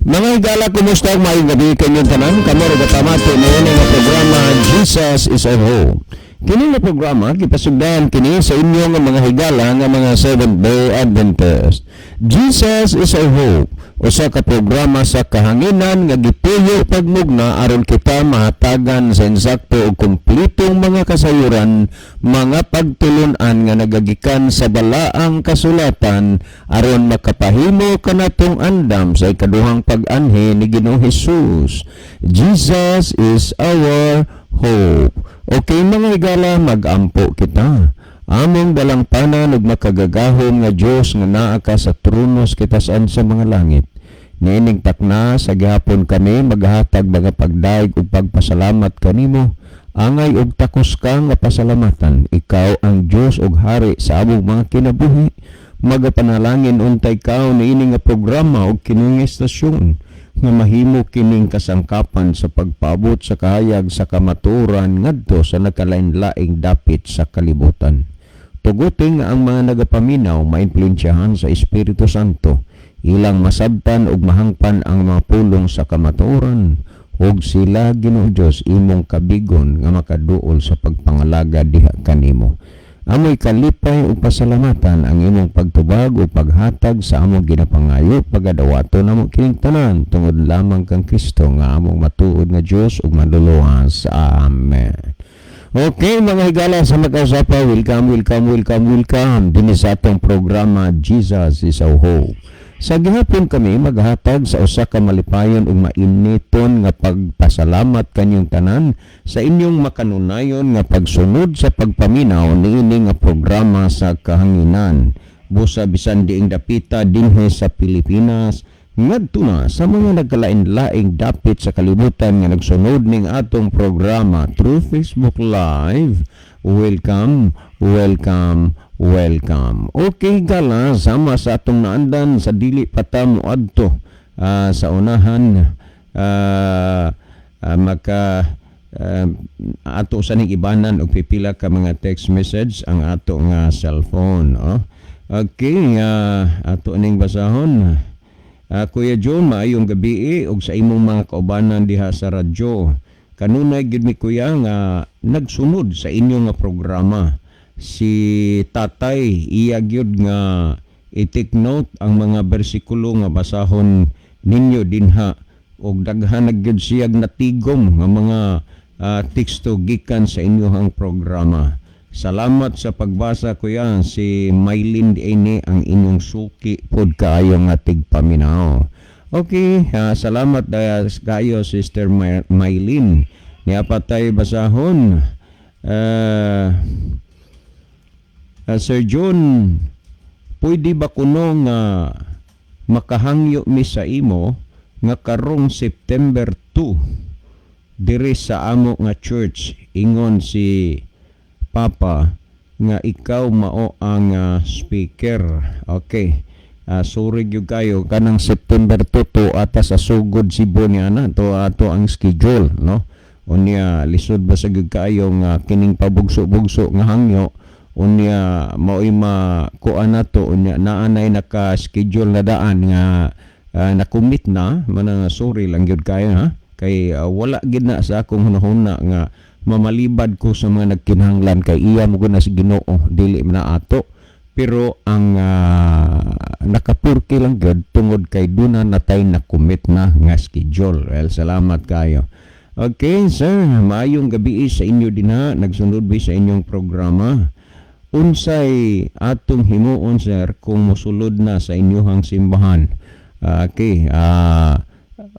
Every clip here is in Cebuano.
Mga higala, kumusta? Maayong gabi kanyong tanan. Kamo ra gapamati niini nga programa, Jesus is Our Hope. Kini nga programa gipasugdan kini sa inyong nga mga higala nga mga Seventh Day Adventist. Jesus is Our Hope. Usa ka programa sa kahanginan nga gipuyo pagmugna aron kita mahatagan sa insakto ug kumpletong mga kasayuran, mga pagtulun-an nga nagagikan sa balaang kasulatan aron makapahimo kanatong andam sa ikaduhang pag-anhi ni Ginoong Hesus. Jesus is our hope. Okay, mga higala, magampo kita. Among dalangpanan ug makagagahom nga Dios nga naa ka sa trono sa kitasan sa mga langit. Niining takna sa gihapon, kami maghatag mga pagdayeg ug pagpasalamat kanimo. Angay og takos ka nga pasalamatan. Ikaw ang Dios ug Hari sa among mga kinabuhi. Magapanalangin unta ikaw niini nga programa ug kining estasyon nga mahimo kining kasangkapan sa pagpaabot sa kahayag sa kamatuoran ngadto sa nagkalain-laing dapit sa kalibutan. Tuguti nga ang mga nagapaminaw maimpluwensyahan sa Espiritu Santo, ilang masabtan ug mahangpan ang mga pulong sa kamatuoran, ug sila, Ginoo Dios, imong kabigon nga makaduol sa pagpangalaga diha kanimo. Amoy kalipay ug pasalamatan ang imong pagtubag ug paghatag sa among ginapangayo. Pagadawato namo kining tanan tungod lamang kang Kristo nga among matuod nga Dios ug Manluluwas. Amen. Okay, mga higala sa makausapa, welcome, welcome, welcome, welcome dinhi sa atong programa, Jesus is Our Hope. Sa gihapon kami maghatag sa usa ka malipayon ug mainiton nga pagpasalamat kanyong tanan sa inyong makanunayon nga pagsunod sa pagpaminaw niini nga programa sa kahanginan. Busa bisan diing dapita dinhi sa Pilipinas ngadto na sa mga nagkalain-laing dapit sa kalibutan nga nagsunod ning atong programa through Facebook Live. Welcome, welcome, welcome. Okay gala, sama sa atong naandan sa dili pa ta moadto sa unahan, maka ato sa ning ibanan og pipila ka mga text message ang ato nga cellphone, oh. Okay, ato ning basahon. Kuya John, maayong gabi og sa imong mga kaubanan diha sa radyo. Kanunay gyud mi, kuya, nga nagsunod sa inyong nga programa. Si tatay iya gyud nga i-take note ang mga bersikulo nga basahon ninyo dinha og daghan na gyud siyag natigom nga mga teksto gikan sa inyong programa. Salamat sa pagbasa, kuya. Si Mylene Diene ang inyong suki pod kaayo nga tigpaminaw. Okay, salamat kayo, Sister Mylene. Niya pa tayo basahon. Sir John, pwede ba kuno nga makahangyo mi sa imo nga karong September 2 diri sa amo nga church? Ingon si Papa nga ikaw mao ang speaker. Okay. Sorry gyud kayo, kanang September 2 to ata sa Sugod, Cebu niya na to ato ang schedule, no? Unya lisod ba sa gyud kaayo nga kining pabugso-bugso nga hangyo, unya mao'y makuan nato, unya naa nay naka-schedule na daan nga na-commit na man nga. Sorry lang gyud kayo ha, kay wala gid na sa akong hunahuna nga mamalibad ko sa mga nagkinahanglan, kay iya mo na si Ginoo, dili man na ato. Pero ang nakapurki lang gyud tungod kay duna na tay na commit na nga schedule. Well, salamat kayo. Okay, sir, maayong gabi sa inyo dinha, nagsunod bi sa inyong programa. Unsay atong himuon, sir, kung mosulod na sa inyong simbahan? Okay,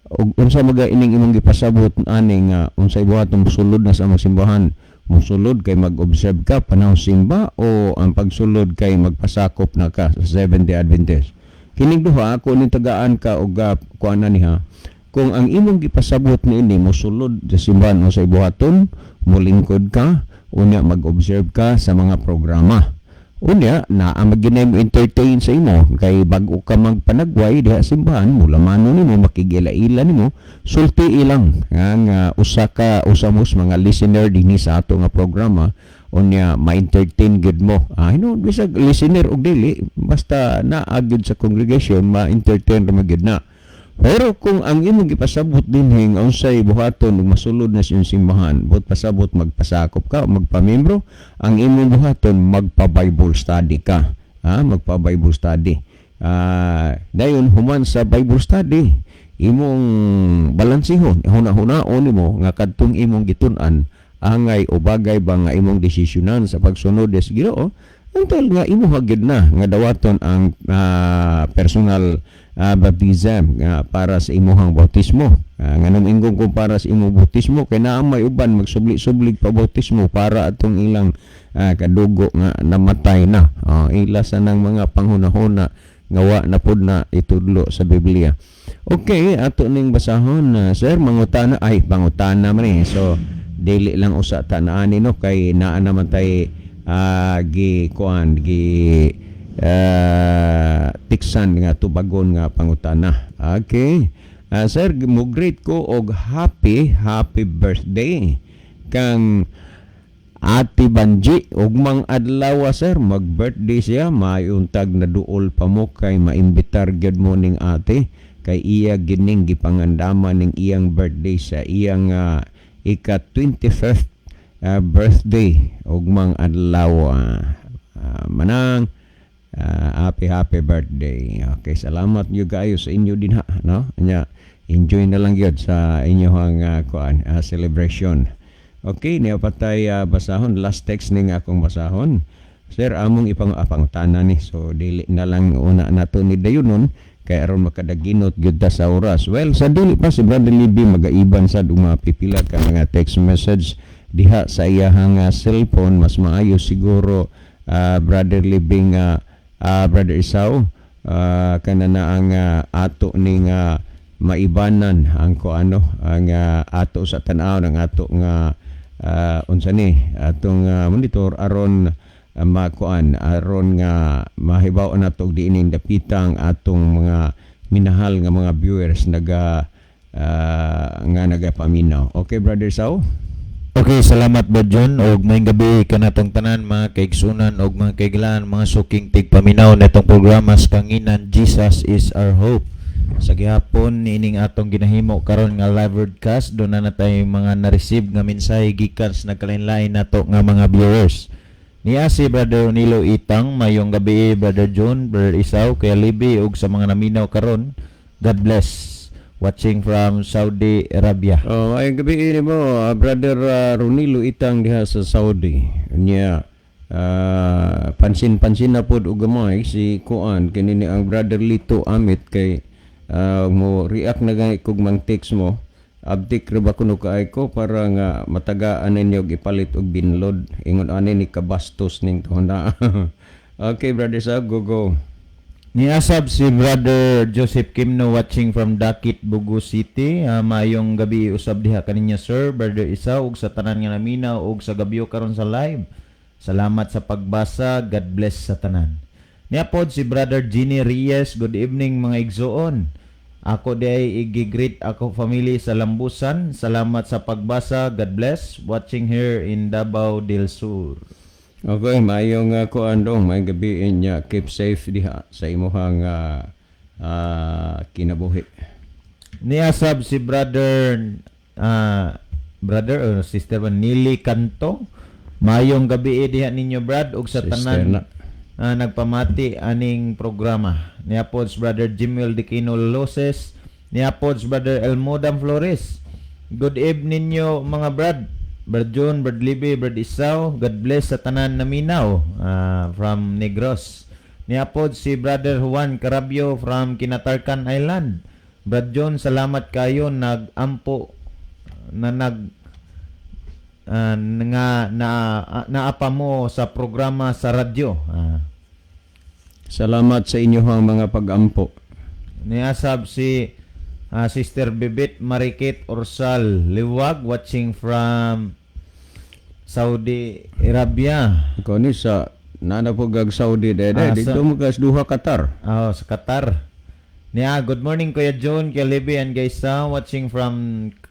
ug unsa maga ining imong gipasabot ani nga unsay buhaton mosulod na sa among simbahan? Mosulod kay mag-observe ka panahon simba o ang pagsulod kay magpasakop na ka sa Seventh Day Adventist? Kining duha ako ning tagaan ka og kuan na niha. Kung ang imong gipasabot niini, mosulod sa simbahan o sa ibuhaton, molingkod ka, unya mag-observe ka sa mga programa. Unya, naa maginay mo entertain sa imo kay bag-o ka magpanagway diha simbahan, mulamano nimo, makigila-ila nimo, sulti ilang nga, nga usa ka usa mo sa mga listener dinhi sa ato nga programa, unya ma-entertain gyud mo. Hinuon bisag listener og dili, basta naa gyud sa congregation, ma-entertain ra gyud na. Pero kung ang imong gipasabot dinhi nga unsay buhaton ug masulod na sa simbahan, buot pasabot magpasakop ka o magpamembro, ang imong buhaton magpa-Bible study ka. Ha, magpa-Bible study. Dayon human sa Bible study, imong balansihon, huna-hunaon nimo nga kadtong imong gitun-an angay o bagay ba nga imong desisyonan sa pagsunod sa Ginoo, until nga imo gyud na nga dawaton ang personal baptism nga para sa imuhang bautismo. Nganong ingon ko para sa imong bautismo kay naa may uban magsubli-sublig pa bautismo para atong ilang kadugo nga namatay na. Ila sa nang mga panghunahuna nga wa na pud na itudlo sa Biblia. Okay, ato ning basahon, sir, mangutana, ay pangutana man eh. So dili lang usa ta na ani, no, kay naa naman tay gi kuan gi tiksan nga tubagon nga pangutana. Okay. Sir, mo greet ko og happy happy birthday kang Ate Banji. Ugmang adlaw, sir, mag-birthday siya. Mayuntag na duol pa mo kay maimbitar gyud mo ning ate kay iya gining gipangandaman ning iyang birthday sa iyang ika 25th birthday ugmang adlaw. Manang happy happy birthday. Okay, salamat gyud kaayo sa inyo dinha, no? Nya enjoy na lang gyud sa inyong kuan celebration. Okay, niya patay basahon last text ning akong basahon. Sir, among ipang pangutana ni. So dili na lang una nato ni dayunon kay aron makadaginot gyud ta sa oras. Well, sa dili pa si Brother Libby magaiban sa mga pipila ka mga text message diha sa iyahang cellphone, mas maayo siguro, Brother Libby nga Brother Isaw, kana na ang ato ning maibanan ang ko ano ang ato sa tan-aw ng ato nga unsa ni atong monitor aron makuan, aron nga mahibaw nato og diining dapita ang atong mga minahal nga mga viewers naga nga nagapaminaw. Okay, Brother Saw? Okay, salamat ba John og maayong gabi kanatong tanan, mga kaigsunan og mga kaiglaan, mga suking tigpaminaw netong programa sa Kanginan, Jesus is Our Hope. Sa gihapon niining atong ginahimo karon nga live broadcast, duna na tay mga na-receive nga mensahe gikan sa nagkalain-lain nato nga mga viewers. Niya si Brother Nilo Itang, "Mayong gabi, Brother John, Brother Isaw, Kuya Libby ug sa mga naminaw karon. God bless. Watching from Saudi Arabia." Oh, ay gabi ini mo, Brother Ronilo Itang diha sa Saudi. Nya pansin-pansin na pod og gamay si kuan kini ni ang Brother Lito Amit kay mo react na gani kog mang text mo. Abtik ra ba kuno kaay ko para nga matagaan ninyo og ipalit og binlod. Ingon ani ni kabastos ning tuhon na. Okay, Brother Sab, go go. Niasab si Brother Joseph Kimno, watching from Dakit, Bogo City. Maayong gabi usab diha kaninyo, sir, Brother Isaw ug sa tanan nga naminaw ug sa gabyo karon sa live. Salamat sa pagbasa. God bless sa tanan. Niya pod si Brother Ginny Reyes, "Good evening, mga igsoon. Ako diay igi-greet ako family sa Lambusan. Salamat sa pagbasa. God bless. Watching here in Davao del Sur." Okay, maayong kuan dong, maayong gabi niya. Keep safe diha sa imuhang kinabuhi. Niasab si Brother brother or sister ba, Nili Kanto. "Mayong gabi diha ninyo, Brad, ug sa Sister tanan na. Nagpamati aning programa." Niapod si Brother Jimuel Diquino Loses. Niapod si Brother Elmodam Flores. "Good evening nyo, mga Brad. Brad John, Brad Libby, Brad Isaw. God bless sa tanan naminaw from Negros." Niapod si Brother Juan Carabio from Kinatarkan Island. "Brad John, salamat kayo nag-ampo na nag nga na naapa mo sa programa sa radyo." Salamat sa inyong mga pag-ampo. Niasab si Sister Bibit Marikit Orsal Liwag, watching from Saudi Arabia. Ikaw ni sa nana po gag Saudi dede dito mo gas duha Qatar. Oh, sa Qatar. Niya, "Good morning, Kuya John, Kuya Libby and guys, watching from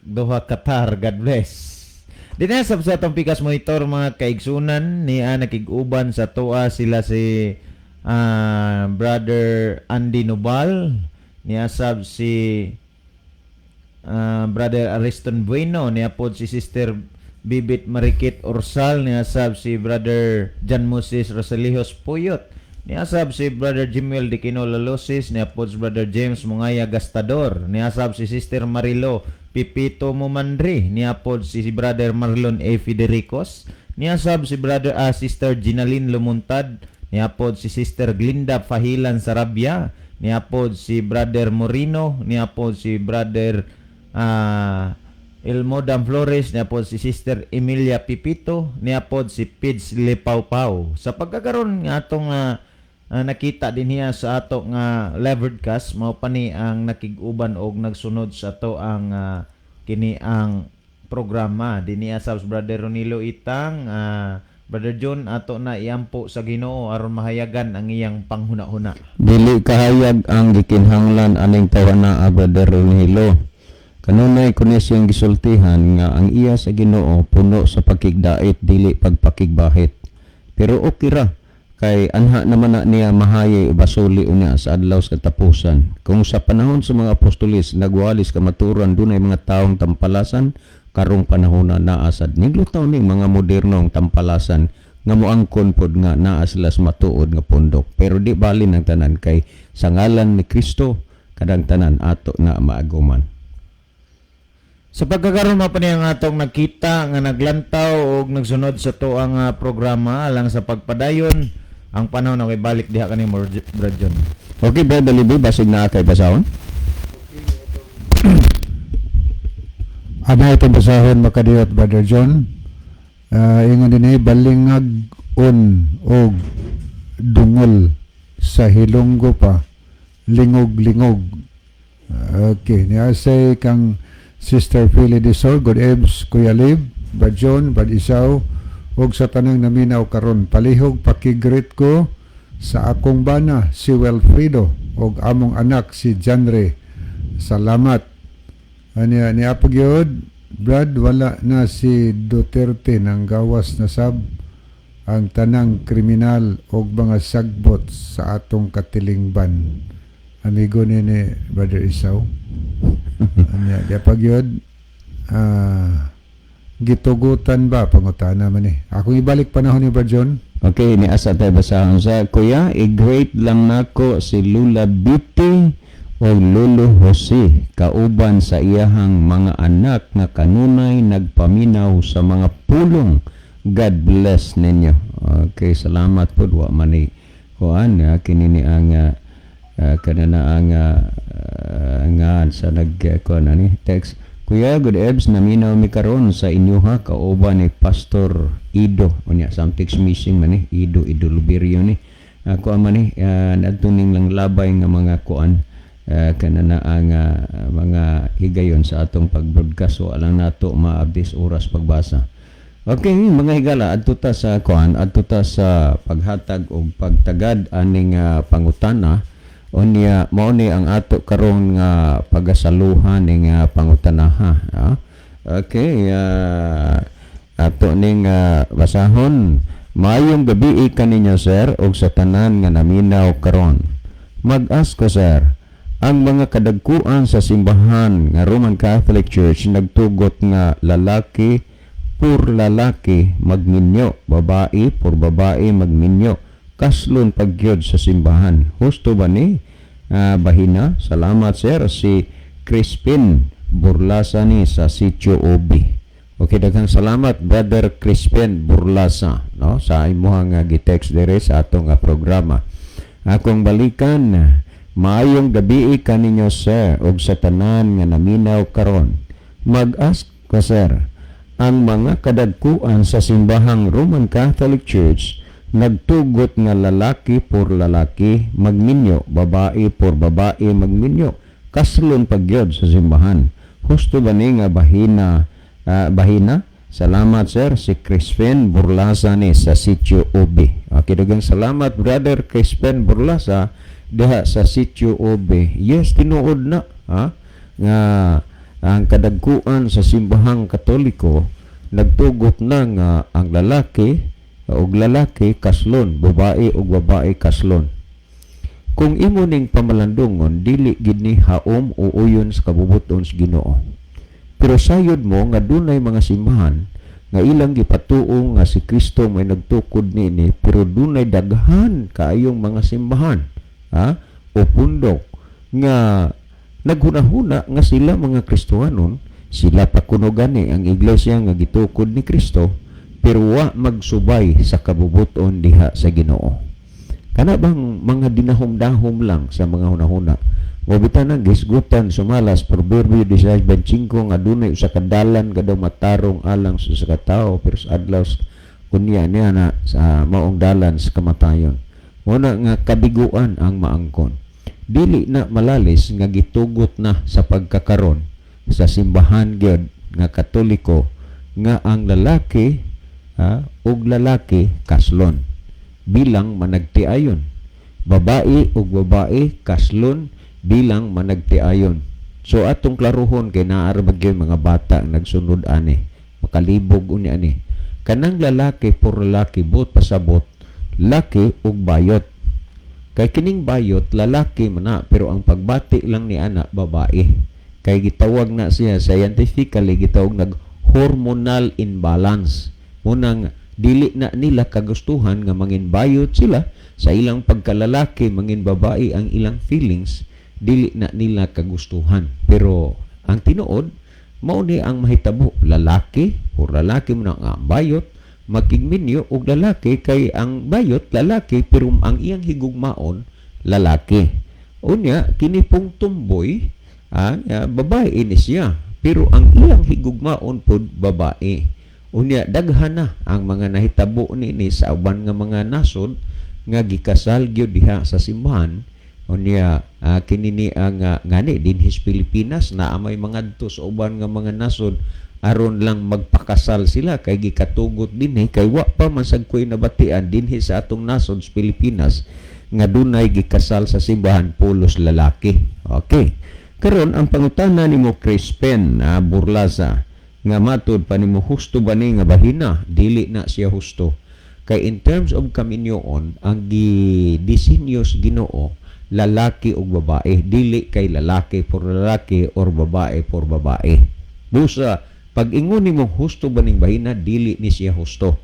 Doha, Qatar. God bless." Di na sa atong Pikas Monitor, mga kaigsunan, niya nakig-uban sa tuwa sila si Brother Andy Nubal, Niasab si Brother Ariston Bueno, niya pod si Sister Bibit Marikit Orsal, niasab si Brother John Moses Rosalijos Puyot, niasab si Brother Jimuel Diquino Lalosis, niya pod si Brother James Mungaya Gastador, niasab si Sister Marilo Pipito Mumandri, niya pod si Brother Marlon A. Federicos, niasab si Brother Sister Ginaline Lumuntad, niya pod si Sister Glinda Fahilan Sarabia, niya pod si Brother Morino, niya pod si Brother Elmodam Flores, niya pod si Sister Emilia Pipito, niya pod si Pids Lepawpaw. Sa pagkakaroon nga atong nakita din niya sa ato nga live broadcast, mao pa ni ang nakig-uban og nagsunod sa ato ang kini ang programa. Dinhi sa Brother Ronilo Itang, Brother John, ato na iampo sa Ginoo aron mahayagan ang iyang panghuna-huna. Dili kahayag ang gikinhanglan aning tawana, Brother Ronilo. Kanunay ko ni siyang gisultihan nga ang iya sa Ginoo puno sa pagkigdait, dili pagpakigbahit. Pero okay ra kay anha naman na niya mahayi basuli unya sa adlaw sa katapusan. Kung sa panahon sa mga apostolis nagwalis kamaturan dunay mga taong tampalasan, karong panahon na naa sad. Niglutaw ni mga modernong tampalasan nga moangkon pod nga naa sila sa matuod nga pundok. Pero di balin ang tanan kay sa ngalan ni Kristo kadang tanan ato na maaguman. Sa pagkakaroon mao pa niya nga atong nakita nga naglantaw og nagsunod sa to ang programa alang sa pagpadayon ang panahon na balik diha kani mo, Brad John. Okay, Brother Libby, basig na kay basahon. Ana itong basahon, makadiyot, Brother John. Ingon din eh, balingag on og dungol sa Hilonggo pa, lingog-lingog. Okay, niya say kang Sister Philly Desor, good ebs, Kuya Lib, Brad John, Brad Isaw, ug sa tanang naminaw karon. Palihog pakigreet ko sa akong bana si Wilfredo ug among anak si Janre. Salamat. Anya ni Apo gyud, Brad, wala na si Duterte nang gawas na sab ang tanang kriminal og mga sagbot sa atong katilingban. Amigo ni Brother Isaw. Anya di pa gyud, gitugutan ba pangutana man ni. Akong ibalik panahon ni Brad John. Okay, ni asa tayo basahon sa Kuya, i-greet lang nako si Lula Biti o Lolo Jose kauban sa iyahang mga anak nga kanunay nagpaminaw sa mga pulong. God bless ninyo. Okay, salamat po. Wa man ni kuan kini ni ang kanana ang nga sa nag kuan ani text. Kuya, good ebs, naminaw mi karon sa inyuha kauban ni Pastor Ido. Unya something's missing man ni Ido Ido Luberio ni. Ako man ni adto ning lang labay nga mga kuan kanana ang mga higayon sa atong pag-broadcast, so alang nato maabdis oras pagbasa. Okay, mga higala, adto ta sa kuan, adto ta sa paghatag og pagtagad aning pangutana. Unya mao ni ang ato karon nga pagasaluhan ning pangutana, ha. Okay, ato ning basahon. Maayong gabi kaninyo, sir, ug sa tanan nga naminaw karon. Mag-ask ko, sir, ang mga kadagkuan sa simbahan nga Roman Catholic Church nagtugot nga lalaki pur lalaki magminyo, babae pur babae magminyo, kaslon pagyod sa simbahan. Husto ba ni bahina? Salamat, sir, si Crispin Burlasa ni sa Sitio Obi. Okay, daghang salamat, Brother Crispin Burlasa, no, sa imuhang gi-text dire sa atong programa. Akong balikan. Maayong gabi kaninyo, sir, ug sa tanan nga naminaw karon. Mag-ask ko, sir, ang mga kadagkuan sa simbahang Roman Catholic Church nagtugot nga lalaki por lalaki magminyo, babae por babae magminyo, kaslon pagyod sa simbahan. Husto ba ni nga bahina? Salamat, sir, si Crispin Burlasa ni sa Sitio Obi. Okay, daghang salamat, Brother Crispin Burlasa diha sa Sitio Obi. Yes, tinuod na, ha, nga ang kadagkuan sa simbahang Katoliko nagtugot na nga ang lalaki og lalaki kaslon, babae og babae kaslon. Kung imo ning pamalandungon, dili gid ni haom o uyon sa kabubuton sa Ginoo. Pero sayod mo nga dunay mga simbahan nga ilang gipatuo nga si Kristo may nagtukod niini, pero dunay daghan kaayong mga simbahan, ha, o pundok nga naghunahuna nga sila mga Kristohanon, sila pa kuno gani ang iglesia nga gitukod ni Kristo, pero wa magsubay sa kabubuton diha sa Ginoo. Kana bang mga dinahom-dahom lang sa mga hunahuna. Mao bitaw nang gisgutan sumalas Proverbio 16:25 nga dunay usa ka dalan nga daw matarong alang sa usa ka tawo, pero sa adlaw unya niya na sa maong dalan sa kamatayon. Mao na nga kabiguan ang maangkon. Dili na malalis nga gitugot na sa pagkakaron sa simbahan gyud nga Katoliko nga ang lalaki, ha, ug lalaki kaslon bilang managtiayon. Babae ug babae kaslon bilang managtiayon. So atong klaruhon kay naa ra gyud mga bata ang nagsunod ani. Makalibog unya ani. Kanang lalaki por lalaki, buot pasabot, laki ug bayot. Kay kining bayot lalaki man na, pero ang pagbati lang ni ana babae. Kay gitawag na siya scientifically, gitawag nag hormonal imbalance. Munang dili na nila kagustuhan nga mangin bayot sila sa ilang pagkalalaki, mangin babae ang ilang feelings, dili na nila kagustuhan. Pero ang tinuod, mao ni ang mahitabo, lalaki o lalaki mo na nga ang bayot makigminyo og lalaki, kay ang bayot lalaki pero ang iyang higugmaon lalaki. Unya kini pong tumboy, babae ni siya pero ang iyang higugmaon pod babae. Unya daghan na ang mga nahitabo niini sa uban nga mga nasod nga gikasal gyud diha sa simbahan. Unya kini ni ang ngani dinhi sa Pilipinas naa may mangadto sa uban nga mga nasod aron lang magpakasal sila kay gikatugot dinhi, kay wa pa man sad ko'y nabatian dinhi sa atong nasod sa Pilipinas nga dunay gikasal sa simbahan pulos lalaki. Okay. Karon ang pangutana nimo, Crispin na Burlaza, nga matud pa nimo husto ba ni nga bahina, dili na siya husto. Kay in terms of kaminyoon, ang gidisenyo sa Ginoo lalaki ug babae, dili kay lalaki for lalaki or babae for babae. Busa pag ingon nimo husto ba ning bahina, dili ni siya husto.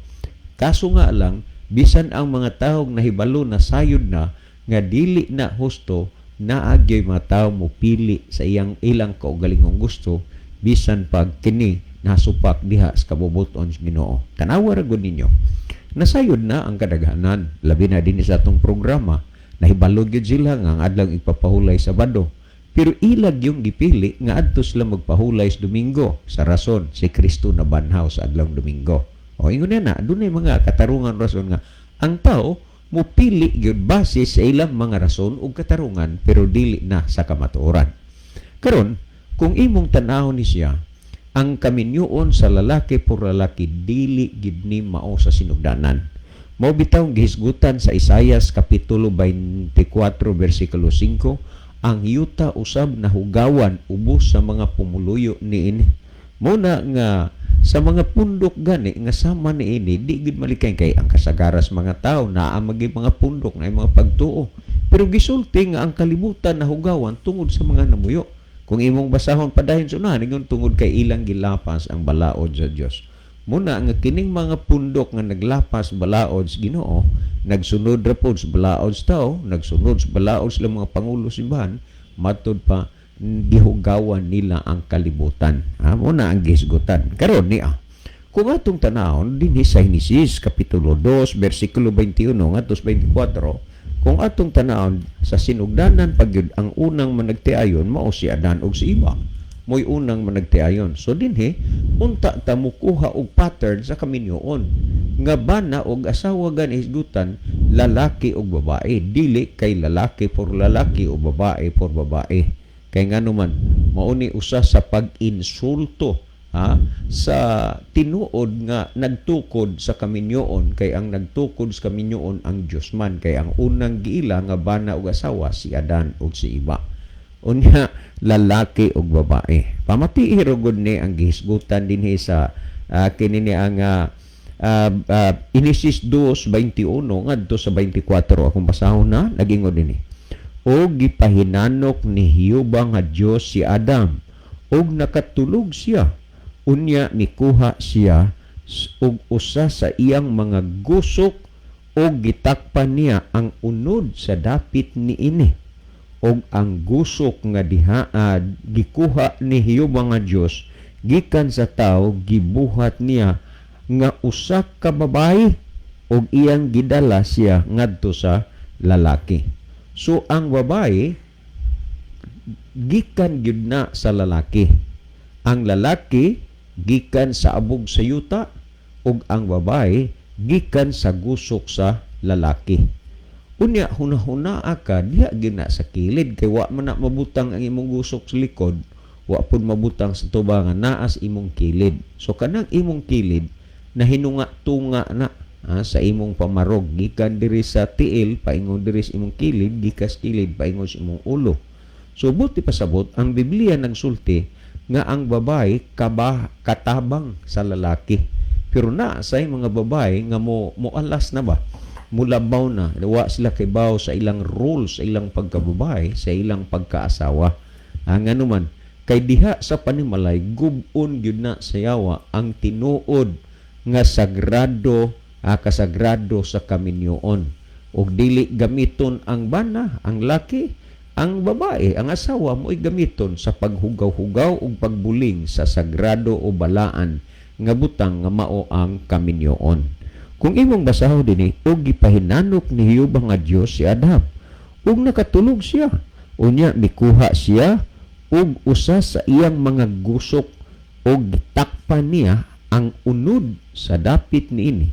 Kaso nga lang, bisan ang mga taong nahibalo na sayod na nga dili na husto, naa gyoy mga tao mo pili sa iyang ilang kaugalingong gusto bisan pag kini nasupak diha sa kabubuton sa Ginoo. Tanawa ra gud ninyo. Nasayod na ang kadaghanan, labi na dinhi sa atong programa, nahibalo gyud sila nga ang adlaw ipapahulay Sabado. Pero ilag yung gipili nga adto sila magpahulay sa Domingo sa rason si Kristo nabanhaw sa adlaw Domingo. O ingon na, dunay mga katarungan rason nga ang tao mupili gyud base sa ilang mga rason ug katarungan pero dili na sa kamatuoran. Karon, kung imong tan-awon ni siya, ang kaminyoon sa lalaki por lalaki dili gid ni mao sa sinugdanan. Mao bitaw gihisgutan sa Isayas kapitulo 24 bersikulo 5, ang yuta usab nahugawan ubos sa mga pumuluyo niini. Muna nga sa mga pundok gani nga sama niini di gid malikay, kay ang kasagaras mga tao naa magi mga pundok na mga pagtuo. Pero gisulti nga ang kalibutan nahugawan tungod sa mga namuyo. Kung imong basahon padayon sa unahan, ingon tungod kay ilang gilapas ang balaod sa Dios. Muna nga kining mga pundok nga naglapas balaod sa Ginoo, nagsunod ra pod sa balaod sa tao, nagsunod sa balaod sa mga pangulo simbahan, matud pa gihugawan nila ang kalibutan. Ha, muna ang gihisgutan. Karon niya, kung atong tanawon dinhi sa Henesis kapitulo 2 bersikulo 21 ngadto sa 24, kung atong tanawon sa sinugdanan pagyud ang unang managtiayon mao si Adan ug si Eva. Mo'y unang managtiayon. So dinhi unta ta mukuha og pattern sa kaminyoon nga bana og asawa gani hisgutan lalaki og babae, dili kay lalaki for lalaki o babae for babae. Kay ngano man mao ni usa sa pag-insulto, ha, sa tinuod nga nagtukod sa kaminyoon, kay ang nagtukod sa kaminyoon ang Dios man, kay ang unang giila nga bana og asawa si Adan ug si Eva. Unya lalaki ug babae. Pamatii ra gud ni ang gihisgutan dinhi sa kini ni ang Genesis 2:21 ngadto sa 24. Akong basahon na, nagingon dinhi. O gipahinanok ni Jehova nga Dios si Adam ug nakatulog siya. Unya mikuha siya og usa sa iyang mga gusok ug gitakpan niya ang unod sa dapit niini. Og ang gusok nga diha gikuha ni Jehova nga Dios gikan sa tawo, gibuhat niya nga usa ka babae ug iyang gidala siya ngadto sa lalaki. So ang babae gikan gyud na sa lalaki. Ang lalaki gikan sa abog sa yuta ug ang babae gikan sa gusok sa lalaki. Unya hunahunaa ka diha gyud na sa kilid kay wa man na mabutang ang imong gusok sa likod, wa pud mabutang sa tubangan, naa sa imong kilid. So kanang imong kilid nahinunga-tunga na sa imong pamarog gikan diri sa tiil paingon diri sa imong kilid, gikan sa kilid paingon sa imong ulo. So buti pasabot ang Biblia nagsulti nga ang babae katabang sa lalaki. Pero naa say mga babae nga mo alas na ba, mulabaw na, wa sila kibaw sa ilang role, sa ilang pagkababae, sa ilang pagkaasawa. Ang ano man, kay diha sa panimalay gub-on gyud na sa yawa ang tinuod nga sagrado, kasagrado sa kaminyoon. Og dili gamiton ang bana, ang laki, ang babae, ang asawa mo'y gamiton sa paghugaw-hugaw ug pagbuling sa sagrado o balaan nga butang nga mao ang kaminyoon. Kung imong basahon dinhi, og gipahinanok ni Jehova nga Dios si Adam ug nakatulog siya. Unya mikuha siya og usa sa iyang mga gusok ug gitakpan niya ang unod sa dapit niini.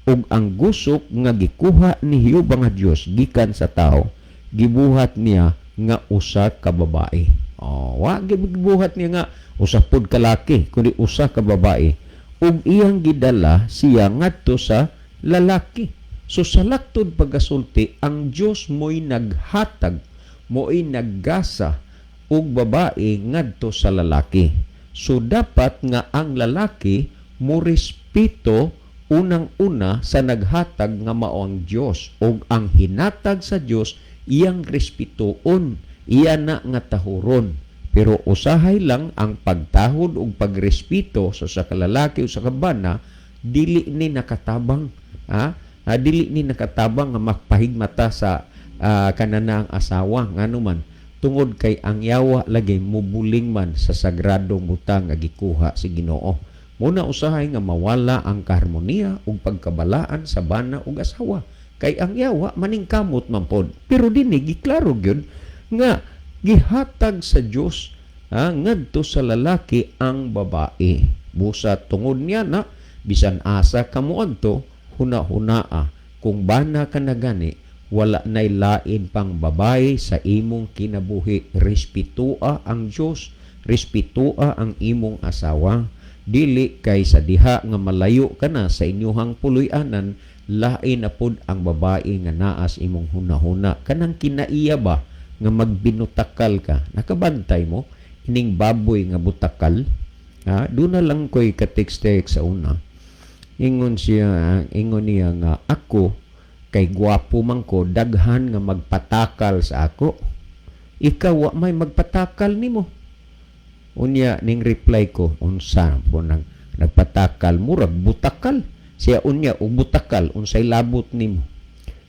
Ug ang gusok nga gikuha ni Jehova nga Dios gikan sa tawo, gibuhat niya nga usa ka babae. Oh, wa gibuhat niya nga usa pud ka laki, kundi usa ka babae. Ug iyang gidala siya ngadto sa lalaki. So sa laktod pagkasulti, ang Dios mo'y naghatag, mo'y naggasa og babae ngadto sa lalaki. So dapat nga ang lalaki mo respeto unang-una sa naghatag nga mao ang Dios, ug ang hinatag sa Dios iyang respetuon, iya na nga tahuron. Pero usahay lang ang pagtahod ug pagrespeto sa usa ka lalaki o sa kabana dili ni nakatabang, dili ni nakatabang nga makpahigmata sa kanana ang asawa. Ngano man, tungod kay ang yawa lagi mubuling man sa sagradong butang nga gikuha si Ginoo. Muna usahay nga mawala ang kaharmoniya ug pagkabalaan sa bana ug asawa. Kay ang yawa maningkamot man pod. Pero dinhi giklaro gyud nga gihatag sa Dios ngadto sa lalaki ang babae. Busa tungod niya na bisan asa ka moadto, huna-hunaa kung bana ka na gani, wala nay lain pang babae sa imong kinabuhi. Respetua ang Dios, respetua ang imong asawa. Dili kay sa diha nga malayo ka na sa inyuhang puloy-anan, lain na pod ang babae nga naa sa imong hunahuna. Kanang kinaiya ba nga magbinutakal ka? Nakabantay mo ining baboy nga butakal? Ha? Doon na lang ko'y ka-text-text sa una. Ingon siya, ingon niya nga ako kay gwapo man ko, daghan nga magpatakal sa ako. Ikaw wa may magpatakal nimo. Unya ning reply ko, unsa po nang nagpatakal, murag butakal. Siya unya og butakal unsay labot nimo.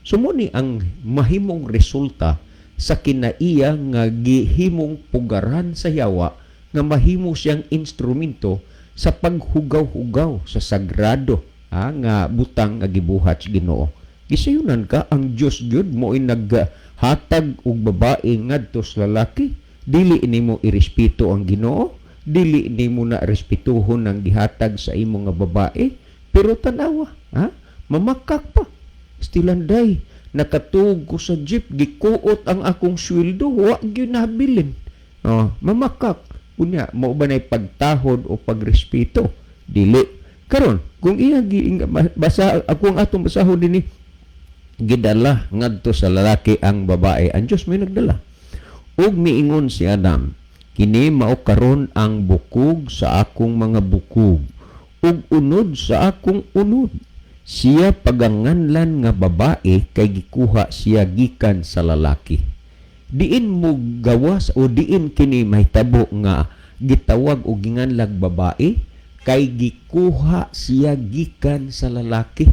So mo ni ang mahimong resulta sa kinaiya nga gihimong pugaran sa yawa nga mahimo siyang instrumento sa paghugaw-hugaw sa sagrado nga butang nga gibuhat sa Ginoo. Gisayunan ka ang Dios gyud mo'y naghatag og babae ngadto sa lalaki. Dili nimo irespeto ang Ginoo, dili nimo na respetuhon ang gihatag sa imo nga babae, pero tanawa, ha? Mamakak pa. Stilanday, nakatuog ko sa jeep, gikuot ang akong sweldo, wa gyud nabilin. Oh, mamakak. Unya, mao ba na'y pagtahod o pagrespeto? Dili. Karon, kung iya basa ako ang atong basahon dinhi, gidala ngadto sa lalaki ang babae. Ang Dios may nagdala. Ug miingon si Adam, kini mao karon ang bukog sa akong mga bukog ug unod sa akong unod. Siya paganganlan nga babae kay gikuha siya gikan sa lalaki. Diin mo gawas o diin kini mahitabo nga gitawag o ginganlag babae? Kay gikuha siya gikan sa lalaki.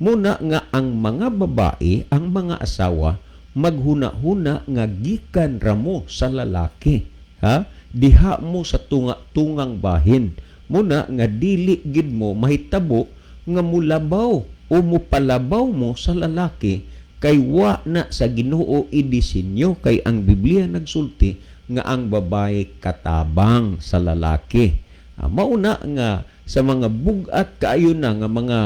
Muna nga ang mga babae, ang mga asawa, maghuna-huna nga gikan ramo sa lalaki. Ha? Diha mo sa tunga-tungang bahin. Muna nga dili gid mo mahitabo nga mulabaw o mupalabaw mo sa lalaki kay wa na sa Ginoo idisenyo, kay ang Biblia nagsulti nga ang babae katabang sa lalaki. Mauna nga sa mga bugat kaayo na nga mga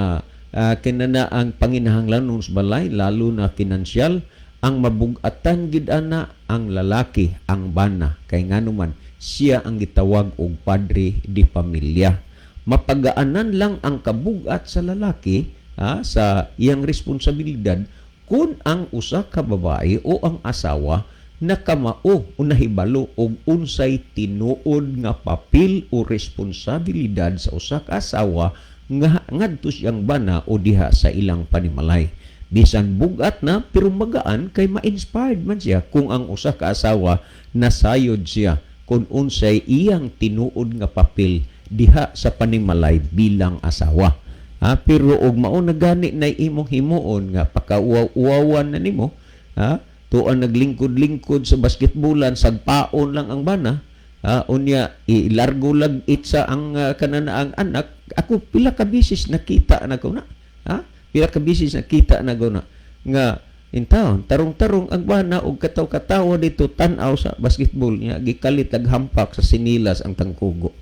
kinana ang panginahanglanon sa balay, lalo na pinansyal, ang mabugatan gid ana ang lalaki, ang bana, kay nganuman siya ang gitawag og padre di pamilya. Mapagaanan lang ang kabugat sa lalaki sa iyang responsibilidad kung ang usa ka babae o ang asawa nakamao o nahibalo og unsay tinuod nga papel o responsibilidad sa usa ka asawa nga ngadto siyang bana o diha sa ilang panimalay. Bisan bugat na, pero magaan kay ma-inspired man siya kung ang usa ka asawa nasayod siya kung unsay iyang tinuod nga papel diha sa panimalay bilang asawa. Pero og mao na gani na imong himuon nga pakauwaw-uwawan na nimo, ha? Tuan naglingkod-lingkod sa basketbolan, sagpaon lang ang bana, unya ilargo lag itsa ang kanana ang anak. Ako pila ka bisis nakita na ko na. Ha? Pila ka bisis nakita na ko na nga intaon tarong-tarong ang bana og kataw-katawa dito tan-aw sa basketball niya, gikalit ag hampak sa sinilas ang tangkugo.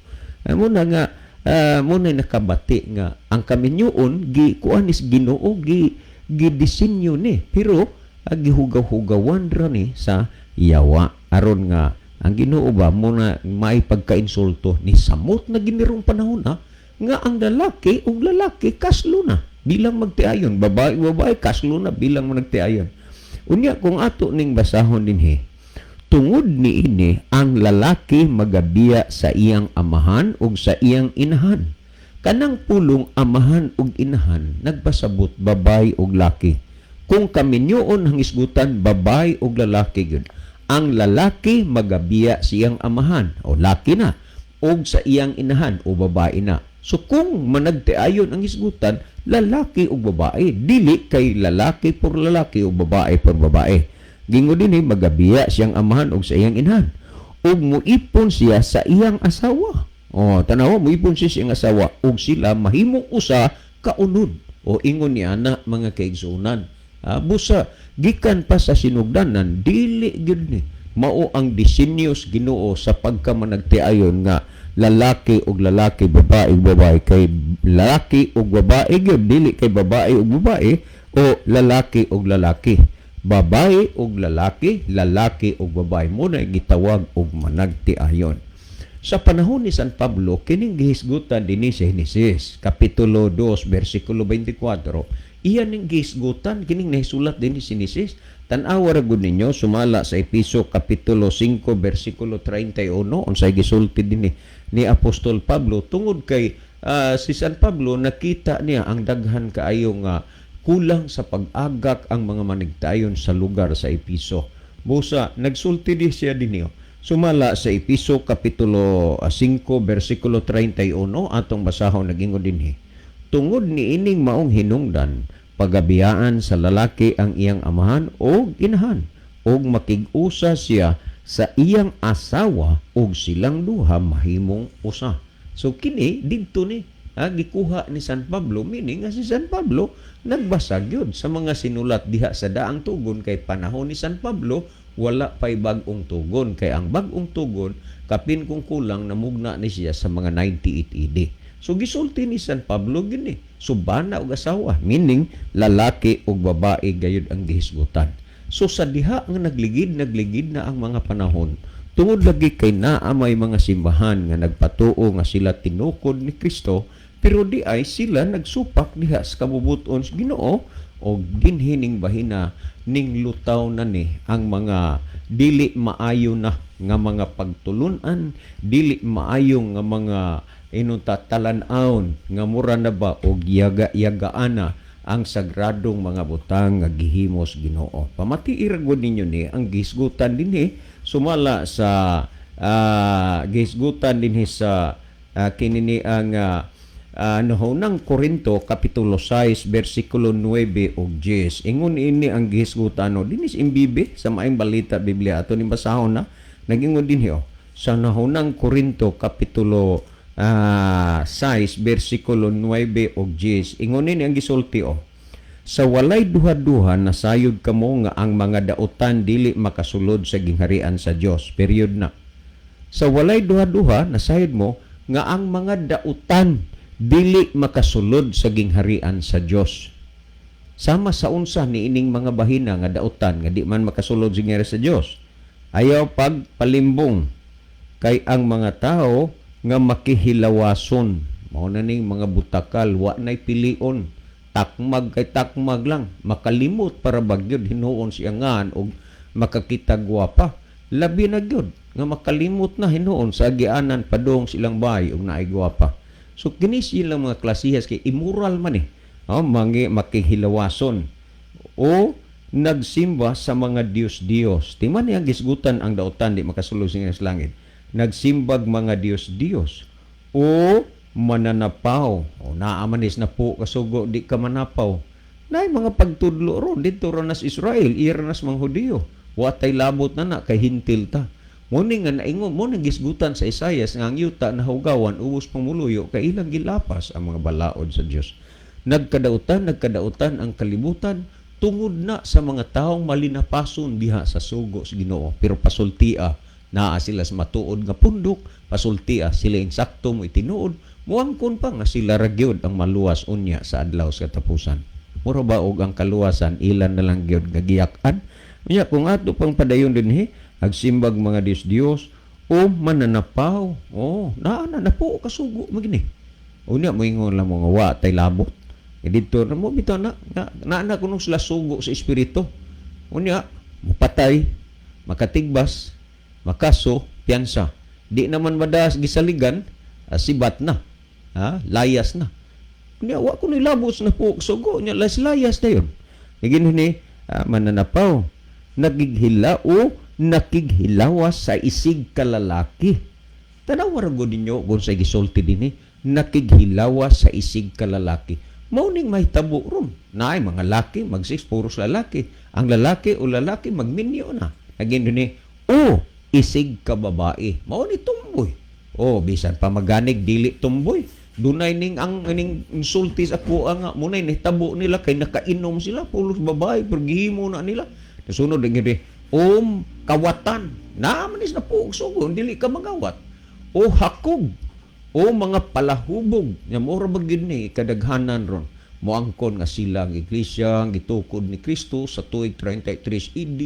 Ay, muna nga muna nakabati nga ang kaminyoon gi kuan is Ginoo gi gidisenyo ni, pero gihugaw-hugawan ra ni sa yawa aron nga ang Ginoo ba muna may pagkainsulto ni samot na ginirong panahon na nga ang lalaki ug lalaki kaslo na bilang magtiayon, babae babae kaslo na bilang magtiayon. Unya kung ato ning basahon dinhi, tungod niini ang lalaki magabiya sa iyang amahan ug sa iyang inahan. Kanang pulong amahan ug inahan nagpasabot babae ug laki. Kung kaminyoon ang hisgutan, babae ug lalaki gyud. Ang lalaki magabiya siyang amahan o laki na ug sa iyang inahan o babae na. So kung managtiayon ang hisgutan, lalaki ug babae, dili kay lalaki por lalaki o babae por babae. Gingo dinhi, magabiya siyang amahan ug sa iyang inahan ug muipon siya sa iyang asawa. Oh, tanawa, muipon siya sa iyang asawa ug sila mahimong usa ka unod. O ingon ni ana, mga kaigsuonan. Busa gikan pa sa sinugdanan, dili gyud ni mao ang disenyo sa Ginoo sa pagkamanagtiayon nga lalaki ug lalaki, babae ug babae, kay lalaki ug babae gyud, dili kay babae ug babae o lalaki ug lalaki, babae ug lalaki, lalaki ug babae mo na gitawag og managtiayon. Sa panahon ni San Pablo, kining gihisgutan dinhi sa Henesis, Kapitulo 2, versikulo 24, iyan ning gihisgutan, kining nahisulat dinhi sa Henesis. Tan-awa ra gud ninyo, sumala sa Episo Kapitulo 5, versikulo 31, unsay gisulti dinhi ni Apostol Pablo, tungod kay si San Pablo nakita niya ang daghan kaayo nga kulang sa pag-agak ang mga manigtayon sa lugar sa Episo. Busa, nagsulti di siya dinhi. Sumala sa Episo Kapitulo 5 versikulo 31, atong basahon, nagingon dinhi. Tungod ni ining maong hinungdan, pagabiyaan sa lalaki ang iyang amahan o inahan ug makig-usa siya sa iyang asawa ug silang duha mahimong usa. So kini didto ni gikuha ni San Pablo, meaning nga si San Pablo nagbasa gyud sa mga sinulat diha sa daang tugon, kay panahon ni San Pablo wala pa'y bag-ong tugon, kay ang bag-ong tugon kapin kung kulang namugna ni siya sa mga 98 AD. So gisulti ni San Pablo gini, subana og asawa, meaning lalaki ug babae gayud ang gihisgutan. So sa diha nga nagligid nagligid na ang mga panahon, tungod lagi kay naa may mga simbahan nga nagpatuo nga sila tinukod ni Kristo, pero di ay sila nagsupak diha sa kabubuton sa Ginoo, o dinhining bahina ning lutaw na ni ang mga dili maayo na nga mga pagtulunan, dili maayo nga mga inunta talan-awon nga mura na ba og yaga-yagaan na Ang sagradong mga butang nga gihimos Ginoo. Pamati ra gud ninyo ni ang gihisgutan dinhi sumala sa gihisgutan dinhi sa kini ni ang Nahunang Korinto kapitulo 6 bersikulo 9 ug 10. Ingon ini ang gihisgutan no dinis imbibe sa Maayong Balita Biblia, ato ning basahon na. Nagingon dinhi oh, sa Nahunang Korinto kapitulo 6 bersikulo 9 ug 10, ingon ini ang gisulti oh: "Sa walay duha-duha nasayod kamo nga ang mga dautan dili makasulod sa gingharian sa Dios." Period na. Sa walay duha-duha nasayod mo nga ang mga dautan dili makasulod sa gingharian sa Dios. Sama sa unsa ni ining mga bahina nga dautan nga di man makasulod sa gingharian sa Dios? Ayaw pagpalimbong, kay ang mga tao nga makihilawason, mao na ning mga butakal, wa nay pilion, takmag kay takmag lang, makalimot para bagyod hinuon siya ngan og makakita gwapa, labi na gyud nga makalimot na hinuon sa agianan padung silang bahay og naay gwapa. So kini silang mga klasihas kay immoral man eh. Oh, mangi makihilawason o nagsimba sa mga Diyos-Diyos. Di man niyang gisgutan ang dautan di makasulod sa langit. Nagsimbag mga Diyos-Diyos o mananapaw. O naa man is na po kasugo di ka manapaw. Naay mga pagtudlo ron dito ra nas Israel, ira nas mga Hudiyo. Wa tay labot na na kay hintil ta. Mo ni nga naingon mo nang gisgutan sa Isayas nga ang yuta nahugawan ubos pamuluyo kay ilang gilapas ang mga balaod sa Dios. Nagkadautan, nagkadautan ang kalibutan tungod na sa mga taong malinapason diha sa sugo sa Ginoo. Pero pasultia, naa sila sa matuod nga pundok, pasultia sila insakto mo itinuod, muangkon pa nga sila ra gyud ang maluwas unya sa adlaw sa katapusan. Mura ba og ang kaluwasan ilan na lang gyud nga giyak-an? Unya kung ato pang padayon dinhi, agsimbag mga Diyos-Diyos o mananapaw. Oh, naa na napo kasugo magini. Unya moingon lang mo nga wa tay labot. E dito na mo bitaw na na, na, na kuno sila sugo sa espiritu. Unya mupatay, makatigbas, makaso, piyansa. Di naman madas gisaligan, sibat na. Ha? Layas na. Unya wa kuno labot na po sugo nya layas na yun. Igin ni mananapaw, nagighila o nakighilawas sa isig kalalaki. Tanawa ra gud ninyo kung sa gisulti dinhi, nakighilawas sa isig kalalaki. Mao ning mahitabo ron. Naay mga laki, mag-sex, puros lalaki. Ang lalaki o lalaki, magminyo na. Naging dinhi, o isig ka babae. Mao ni tumboy. O, bisan pa maganig, dili tumboy. Dunay ning ang ning insulti sa kuha nga munay nahitabo nila kay nakainom sila pulos babae pero gihimo na nila. Sunod ang gini, om kawatan. Naman is na po sugo, dili ka magawat. O hakog o mga palahubog. Nya mura ba gyud ni kadaghanan ron. Moangkon nga sila ang iglesia ang gitukod ni Kristo sa tuig 33 AD.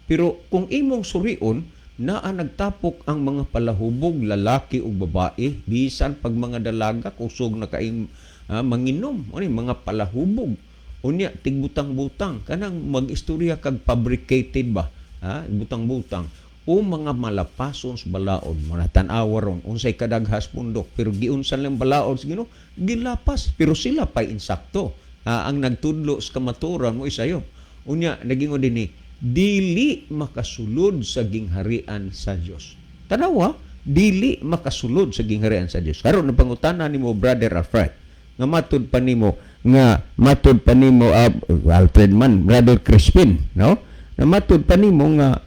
Pero kung imong surion, naa nagtapok ang mga palahubog, lalaki o babae, bisan pag mga dalaga kusog na kay manginom, ano yung mga palahubog. Unya tigbutang-butang kanang mag-istorya kag fabricated ba, ha, butang-butang o mga malapason sa balaod. Mga tan-awa ron unsay kadaghas pundok, pero giunsan lang balaod sa Ginoo, gilapas, pero sila pa'y insakto. Ha, ang nagtudlo sa kamaturan mo isayo. Unya nagingon dinhi, dili makasulod sa gingharian sa Dios. Tanawa, dili makasulod sa gingharian sa Dios. Karon pangutana nimo, Brother Alfred, nga matud pa nimo Alfred man, Brother Crispin, no, na matud pa nimo nga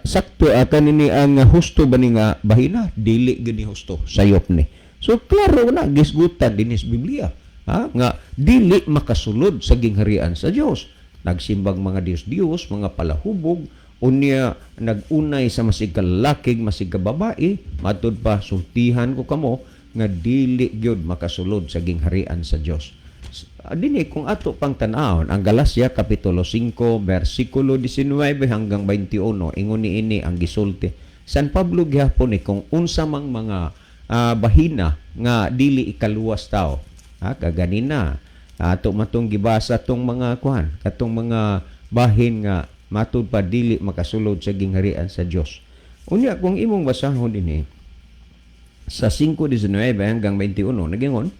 sakto kanini ang husto ba ni nga bahina? Dili gani husto, sayop ni. So klaro na gisgutan dinhi sa Biblia, ha, nga dili makasulod sa gingharian sa Dios nagsimbag mga Diyos-Diyos, mga palahubog, unya nagunay sa masig kalalaki, masig kababae, matud pa sultihan ko kamo nga dili gyud makasulod sa gingharian sa Dios. Dinhi kung ato pang tan-awon ang Galacia kapitulo 5 bersikulo 19 hanggang 21, ingon niini ang gisulti. San Pablo gihapon ni kung unsa mang mga bahina nga dili ikaluwas tao. Ha, kaganina ato matong gibasa tong mga kuan katong mga bahin nga matud pa dili makasulod sa gingharian sa Dios. Unya kung imong basahon dinhi sa 5:19 hanggang 21, nagingon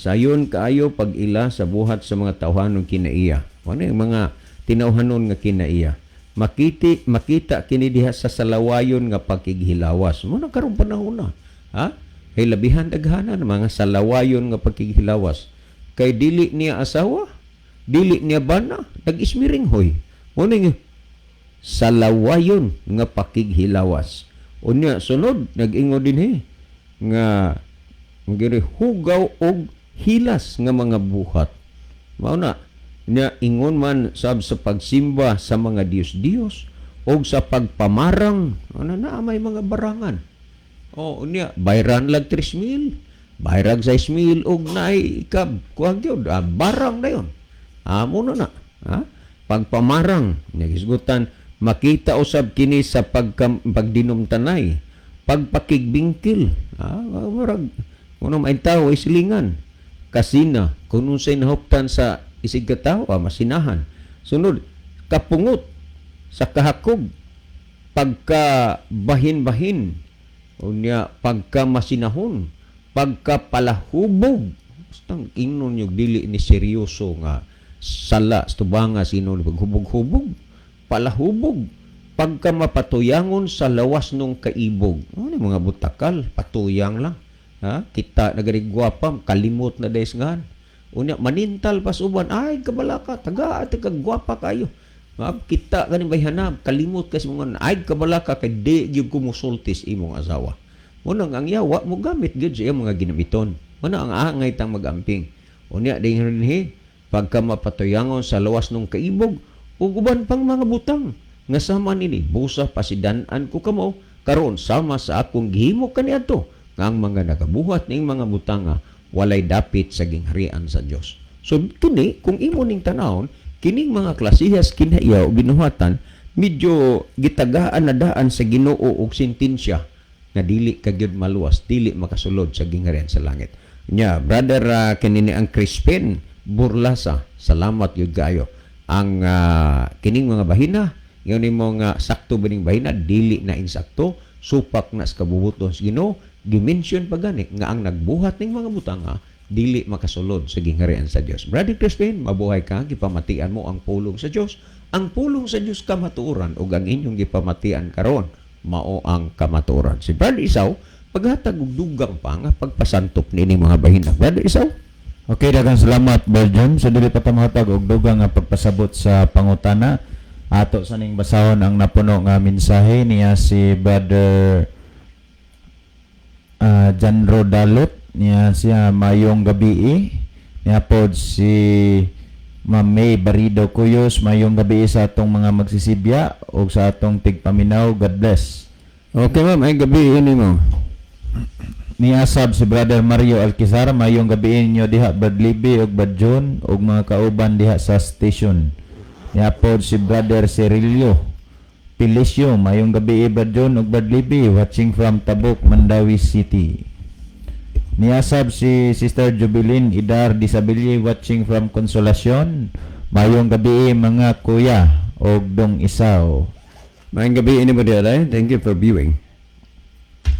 Sayon kaayo pag-ila sa buhat sa mga tawhanon kinaiya. Ano yung mga tinawhanon nga kinaiya? Makita kini diha sa salawayon nga pagkighilawas. Mo na karong panahon na. Ha? Kay labihan daghanan mga salawayon nga pagkighilawas. Kay dili niya asawa, dili niya bana, nag-ismiring hoy. Mo ning salawayon nga pakighilawas. Unya sunod nag-ingon dinhi nga giri hugaw og hilas nga mga buhat. Mao na nya ingon man sab sa pagsimba sa mga Diyos-Diyos og sa pagpamarang, ano na may mga barangan. O unya bayran lag 3,000, bayrag 6,000 og naay ikab kuha gyud, barang na yon. Amo na na. Ha? Pagpamarang, nagisgutan, makita usab kini sa pagdinumtanay, pagpakigbingkil, murag kuno may tao ay silingan, kasina, kung unsay nahuptan sa isig ka tao, masinahan. Sunod, kapungot sa kahakog, pagka bahin-bahin, unya pagka masinahon, pagka palahubog, basta ingnon yung dili ni seryoso nga sala sa tubanga sino paghubog-hubog, palahubog, pagka mapatuyangon sa lawas nung kaibog. Ano yung mga butakal, patuyang lang. Ha? Kita na gani gwapa, kalimot na des ngan. Unya manintal pas uban, ay kabalaka, taga ate ka gwapa kayo. Ha? Kita gani bayhanab, kalimot kasi mga ay kabalaka kay di gyud ko musultis imong asawa. Muna ang yawa mo gamit gyud sa iyang mga ginamiton. Muna ang angay tang magamping. Unya dinhi pagka mapatuyangon sa lawas nung kaibog ug uban pang mga butang nga sama nini busa pasidan-an ko kamo karon sama sa akong gihimo kaniadto nga ang mga nagabuhat ning mga butanga walay dapit sa gingharian sa Dios. So kini kung imo ning tanawon kining mga klasihas kinaiya o binuhatan medyo gitagaan na daan sa Ginoo og sentensya nga dili ka gyud maluwas, dili makasulod sa gingharian sa langit. Nya brother, kinini ang Crispin Burlasa, salamat gyud kaayo. Ang kining mga bahina, ingon nimo nga sakto ba ning bahina, dili na insakto, supak na sa kabubuton sa Ginoo, gimension pa gani nga ang nagbuhat ning mga butanga dili makasulod sa gingharian sa Dios. Brother Crispin, mabuhay ka, gipamatian mo ang pulong sa Dios. Ang pulong sa Dios kamatuoran ug ang inyong gipamatian karon mao ang kamatuoran. Si Brother Isaw, paghatag og dugang pa nga pagpasantop nining mga bahina. Brother Isaw? Okay, daghang salamat, Brother John. Sa dili pa ta mohatag og dugang nga pagpasabot sa pangutana, ato sa ning basahon ang napuno nga mensahe niya si Brother Janro Dalot niya siya, "Mayong gabi." Niya pod si Ma'am May Barido Cuyos, "Mayong gabi sa atong mga magsisibya ug sa atong tigpaminaw. God bless." Okay ma'am, ay gabi ini mo. Niasab si Brother Mario Alquizar, "Mayong gabi ninyo diha, Brad Libby ug Brad John ug mga kauban diha sa station." Niapod si Brother Cirillo Felicio, "Mayong gabi, Brad John ug Brad Libby, watching from Tabuk, Mandaue City." Niasab si Sister Jubilin Idar Disabille, watching from Consolacion. "Mayong gabi mga kuya og dong Isaw." Maayong gabi ini mo diha. Thank you for viewing.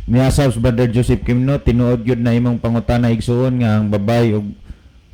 Niasab si Brother Joseph Kimno, "Tinuod gyud na imong pangutana, igsuon, nga ang babay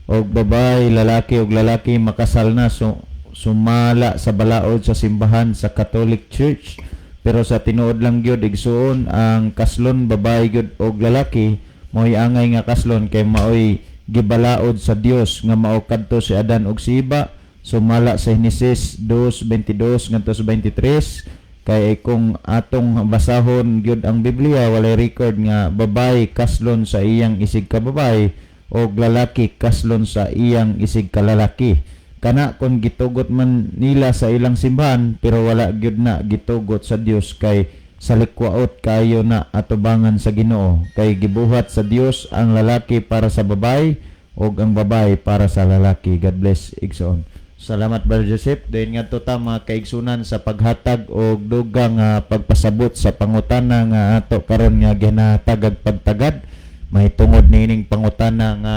og babay, lalaki og lalaki makasal na so, sumala sa balaod sa simbahan sa Catholic Church. Pero sa tinuod lang gyud, igsuon, ang kaslon babay gyud og lalaki mo'y angay nga kaslon kay maoy gibalaod sa Dios nga mao kadto si Adan ug si Eva sumala sa Henesis 2:22 ngadto sa 23. Kay kung atong basahon gyud ang Biblia, walay record nga babay kaslon sa iyang isig ka babay o lalaki kaslon sa iyang isig ka lalaki. Kana kung gitugot man nila sa ilang simbahan, pero wala gyud na gitugot sa Dios kay salikwaot kayo na atubangan sa Ginoo, kay gibuhat sa Dios ang lalaki para sa babay ug ang babay para sa lalaki. God bless, igsoon." Salamat, Brother Joseph. Dayon ngadto ta, mga kaigsunan, sa paghatag og dugang nga pagpasabot sa pangutana nga ato karon nga ginatagag pagtagad mahitungod niining pangutana nga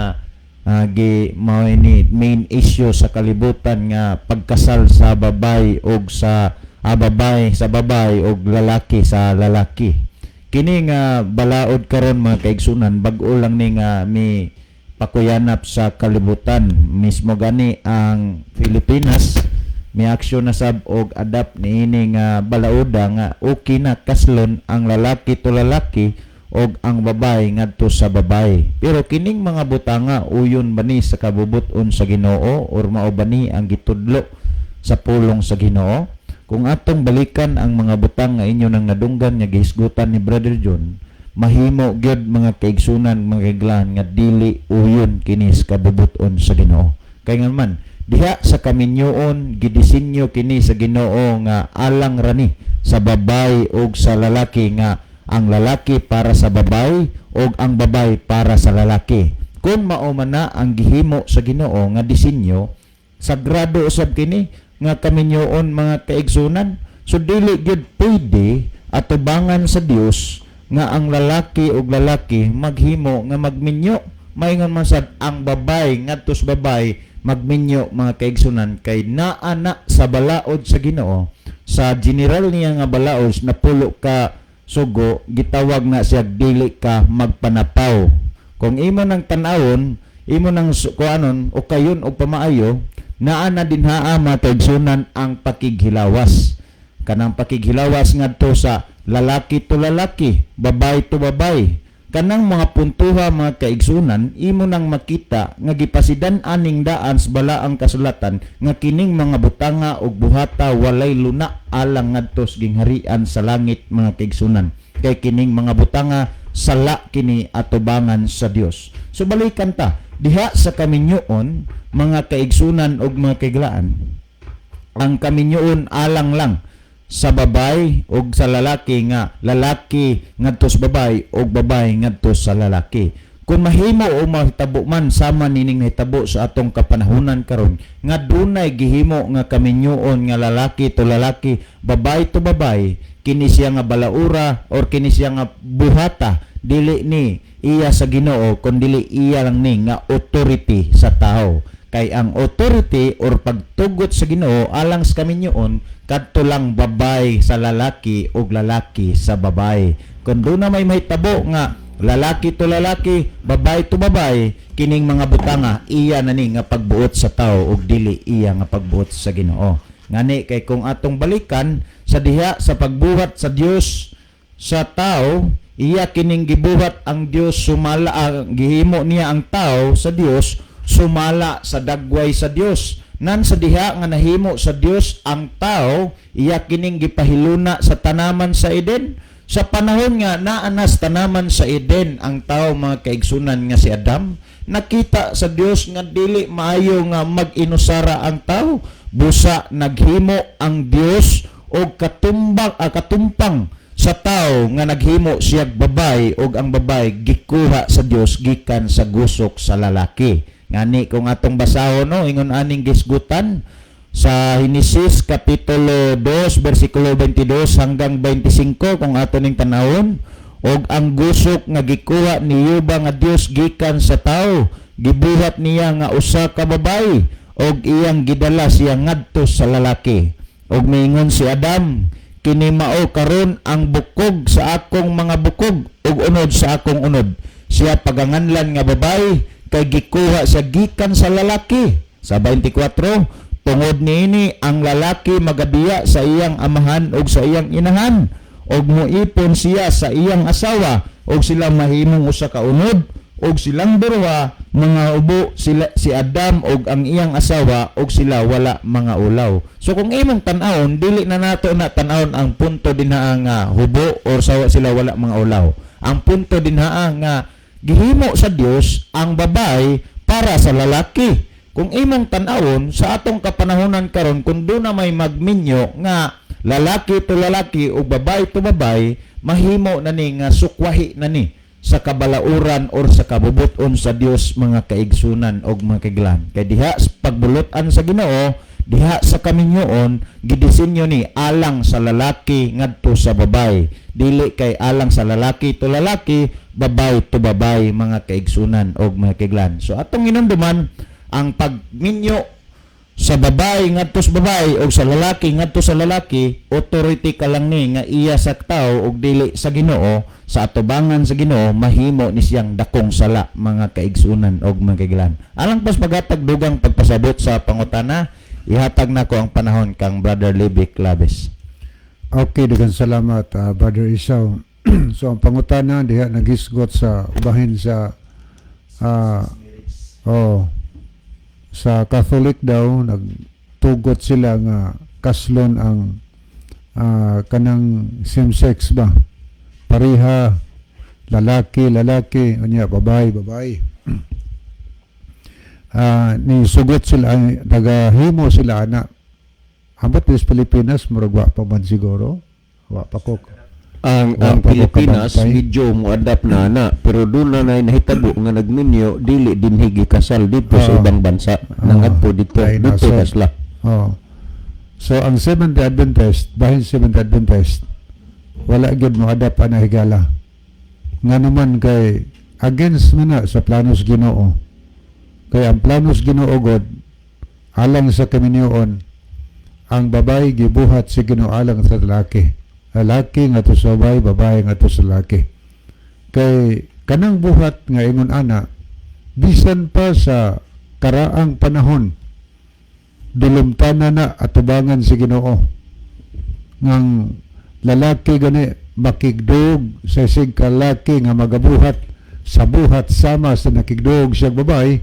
gi mao ini main issue sa kalibutan nga pagkasal sa babay og sa babay sa babay og lalaki sa lalaki. Kini nga balaod karon, mga kaigsunan, bag-o lang ni nga mi pakuyanap sa kalibutan. Mismo gani ang Pilipinas miaksyon na sab og adapt niini nga balaoda nga okay na kaslon ang lalaki to lalaki og ang babae ngadto sa babae. Pero kining mga butanga, uyon ba ni sa kabubut-on sa Ginoo or mao ba ni ang gitudlo sa pulong sa Ginoo? Kung atong balikan ang mga butang nga inyo nang nadunggan nga gihisgutan ni Brother John, mahimo gyud, mga kaigsunan, mga kaiglan, nga dili uyon kini sa kabubut-on sa Ginoo. Kay nga man diha sa kaminyoon, gidisenyo kini sa Ginoo nga alang rani sa babae ug sa lalaki, nga ang lalaki para sa babae ug ang babae para sa lalaki. Kung mao man na ang gihimo sa Ginoo nga disenyo, sagrado usab kini nga kaminyoon, mga kaigsunan. So dili gyud pwede atubangan sa Dios nga ang lalaki ug lalaki maghimo nga magminyo, maingon man sad ang babae ngadto sa babae magminyo, mga kaigsunan, kay naa na sa balaod sa Ginoo, sa general niya nga balaod na 10 ka sugo, gitawag na siya dili ka magpanapaw. Kung imo nang tan-awon, imo nang kuanon o kayon og pamaayo, naa na dinhaa, mga kaigsunan, ang pakighilawas, kanang pakighilawas ngadto sa lalaki to lalaki, babae to babae. Kanang mga puntuha, mga kaigsunan, imo nang makita nga gipasidan aning daan sa balaang kasulatan nga kining mga butanga ug buhata walay luna alang ngadto sa gingharian sa langit, mga kaigsunan, kay kining mga butanga sala kini atubangan sa Dios. So balikan ta diha sa kaminyoon, mga kaigsunan ug mga kaiglaan. Ang kaminyoon alang lang sa babae ug sa lalaki, nga lalaki ngadto sa babae ug babae ngadto sa lalaki. Kung mahimo o mahitabo man sama nining nahitabo sa atong kapanahunan karon nga dunay gihimo nga kaminyoon nga lalaki to lalaki, babae to babae, kini siya nga balaura or kini siya nga buhata, dili ni iya sa Ginoo, kun dili iya lang ni nga authority sa tao. Kay ang authority or pagtugot sa Ginoo alang sa kaminyoon, kadto lang babae sa lalaki ug lalaki sa babae. Kung duna may mahitabo nga lalaki to lalaki, babae to babae, kining mga butanga iya na ni nga pagbuot sa tao ug dili iya nga pagbuot sa Ginoo. Ngani kay kung atong balikan sa diha sa pagbuhat sa Dios sa tao, iya kining gibuhat ang Dios sumala ang gihimo niya ang tao sa Dios sumala sa dagway sa Dios. Nan sa diha nga nahimo sa Dios ang tao, iya kining gipahiluna sa tanaman sa Eden. Sa panahon nga naanas tanaman sa Eden ang tao, mga kaigsunan, nga si Adam, nakita sa Dios nga dili maayo nga mag-inusara ang tao. Busa naghimo ang Dios og katumbang sa tao nga naghimo siyag babae, og ang babae gikuha sa Dios gikan sa gusok sa lalaki. Ngani kung atong basahon, no, ingon aning gisgutan sa Henesis kapitulo 2 bersikulo 22 hanggang 25, kung ato ning tanawon, "Og ang gusok nga gikuha ni Yuba nga Dios gikan sa tao, gibuhat niya nga usa ka babae, og iyang gidala siya ngadto sa lalaki. Og miingon si Adam, 'Kini mao karon ang bukog sa akong mga bukog ug unod sa akong unod. Siya paganganlan nga babae kay gikuha siya gikan sa lalaki.'" Sa 24, "Tungod niini ang lalaki magabiya sa iyang amahan ug sa iyang inahan ug moipon siya sa iyang asawa ug sila mahimong usa ka unod. Ug silang duha mga ubo sila, si Adam ug ang iyang asawa, ug sila wala mga ulaw." So kung imong tan-awon, dili na nato na tan-awon ang punto dinha nga hubo or sawa sila wala mga ulaw. Ang punto dinha nga gihimo sa Dios ang babae para sa lalaki. Kung imong tan-awon sa atong kapanahonan karon, kung duna may magminyo nga lalaki to lalaki o babae to babae, mahimo na ni nga sukwahi na ni sa kabalauran or sa kabubuton sa Dios, mga kaigsunan og mga kaiglan. Kay diha sa pagbulutan sa Ginoo, diha sa kaminyoon, gidisenyo ni alang sa lalaki ngadto sa babae, dili kay alang sa lalaki to lalaki, babae to babae, mga kaigsunan og mga kaiglan. So atong hinumduman ang pagminyo Sa babae ngadto sa babae o sa lalaki ngadto sa lalaki, authority ka lang ni nga iya sa tao og dili sa Ginoo, sa atubangan sa Ginoo, mahimo ni siyang dakong sala, mga kaigsunan og mga kaigilan. Alang pas paghatag dugang pagpasabot sa pangutana, ihatag nako ang panahon kang Brother Libby Claves. Okay, daghang salamat, Brother Isaw. So ang pangutana diha naghisgot sa bahin sa oh, sa Catholic daw, nagtugot sila nga kaslon ang kanang same sex ba, pareha lalaki lalaki, unya babae babae. Ni sugot sila, ay, nagahimo sila ana. Ambot sa Pilipinas, murag wa pa man siguro, wa pa ko. Ang Wa ang pa ko Pilipinas kabantay. Medyo mo-adapt na na, pero doon na nay nahitabo nga nagminyo dili dinhi gikasal dito sa ibang bansa, nangadto dito Ay, dito nasa- kasla. Oh. So ang Seventh-day Adventist, bahin Seventh-day Adventist, wala gyud mo adapt ana, higala. Nga naman kay against man na sa planos Ginoo. Kay ang planos Ginoo god alang sa kaminyoon, ang babae gibuhat si Ginoo alang sa lalaki. Lalaki ngadto sa babae, babae ngadto sa lalaki. Kay kanang buhat nga ingon ana, bisan pa sa karaang panahon, dulumtana na atubangan si Ginoo ngang lalaki gani makigdog sa isig kalaki nga magabuhat sa buhat sama sa nakigdog siya babae,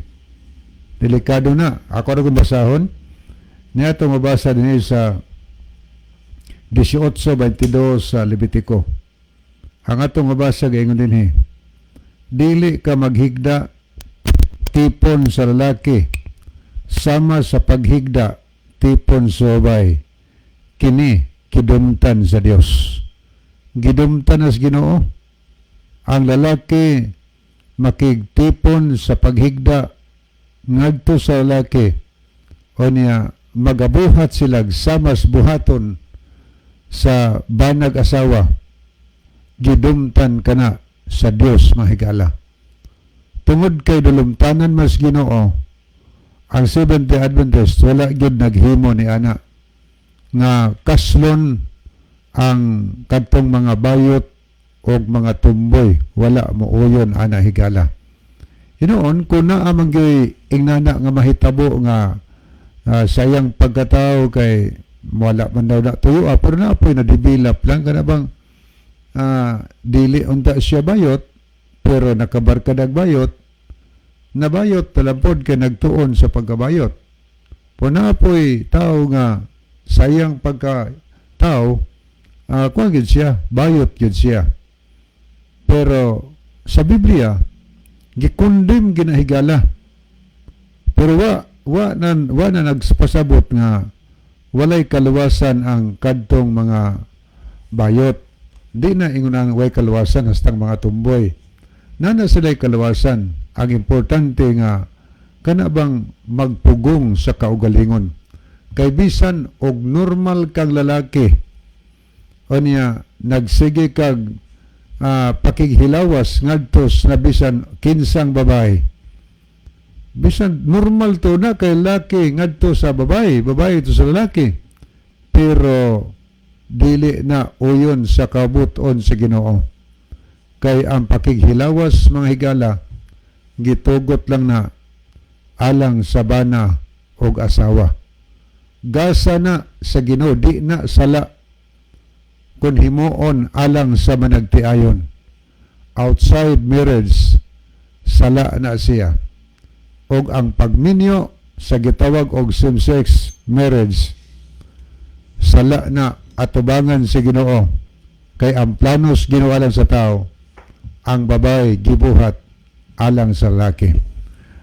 delikado na. Ako na kong basahon niya ito, mabasa din sa 18:22 sa Levitico. Ang atong mabasa gaingon dinhi, "Dili ka maghigda tipon sa lalaki sama sa paghigda tipon sa babae. Kini kidumtan sa Dios." Gidumtan as Ginoo ang lalaki makigtipon sa paghigda ngadto sa lalaki o niya magabuhat sila samas buhaton sa banag asawa, gidumtan kana sa Dios, mahigala. Tungod kay dulumtanan mas Ginoo, ang Seventh-day Adventist wala gyud naghimo ni ana nga kaslon ang kadtong mga bayot og mga tumboy. Wala mo uyon ana, higala. Hinuon kung naa man gyud ingnana nga mahitabo nga sayang pagkatao kay wala man daw na tuyo, pero naa poy na develop lang kana bang dili unta siya bayot pero nakabarkadag bayot, nabayot talampod kay nagtuon sa pagkabayot po. Naa poy tao nga sayang pagka tao, kuwan gyud siya, bayot gyud siya, pero sa Biblia gikondem ginahigala, pero wa na nagpasabot nga walay kaluwasan ang kadtong mga bayot. Di na ingon ang way kaluwasan hastang mga tumboy. Nana sila'y kaluwasan. Ang importante nga kana bang magpugong sa kaugalingon. Kay bisan og normal kang lalaki o niya nagsige kag pakighilawas ngadto na bisan kinsang babae, bisan normal to na kay laki ngadto sa babae, babae to sa lalaki, pero dili na uyon sa kabuton sa Ginoo, kay ang pakighilawas, mga higala, gitugot lang na alang sa bana og asawa. Gasa na sa Ginoo, di na sala kung himuon alang sa managtiayon. Outside marriage, sala na siya. Og ang pagminyo sa gitawag og same-sex marriage, sala na atubangan sa Ginoo, kay ang planos Ginoo alang sa tao, ang babae gibuhat alang sa lalaki.